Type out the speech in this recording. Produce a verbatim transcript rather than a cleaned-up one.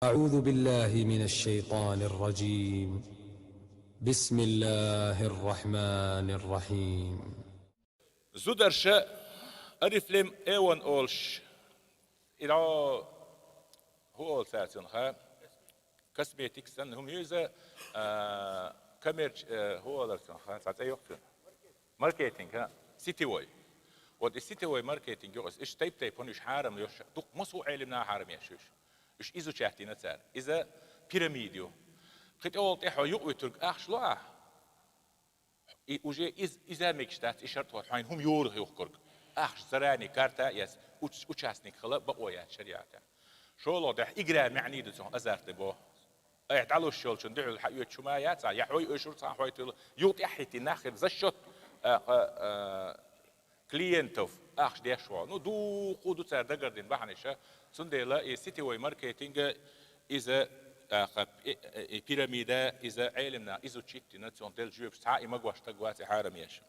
أعوذ بالله من الشيطان الرجيم. بسم الله الرحمن الرحيم. Зударша Арифлейм Эван олуш, и дӀо хӀу олу цара цунах, косметикс санна хӀума ю иза, а, коммерч, а, хӀу олу цунах, цхьа цӀе йоккхуш. Маркетинг, хӀа? Сетевой. Вот и сетевой маркетинг ю иза. Иштта тайп-тайпана уьш хьарам йо ша. Дукха массо а Ӏелам наха хьарам еш уьш. Уьш изучать дина цара. Иза пирамида ю. Кхин тӀехула тӀе хьо юкъавуьтург ахча ло ахь? И уже из-, иза мегаш дац, и шарт хӀотту хьайна хӀума юра юхкург. Ахча заранее карта а эцна, уч-, участник хила бакъо яц шариӀатехь. ШолгӀа дехь игра маьӀна ду цунах, азартный бо. Айхьа дӀалуш йолчун дуьхьал хьаоьцуш хӀума яц, я хьой оьшура цхьа хьой туьлу, юха тӀаьхьахӀиттина нах хир за счёт, а, а, а, клиентов ахча деш ву. Ну, дуккха ду цара дагардина бахьанаш. Цундела и сетевой маркетинг, иза, а, кхы, и, и, и пирамида, иза Ӏелам наха изучить дина, цунах делла жоьпаш цхьа а и магош стаг вац и хьарам еш.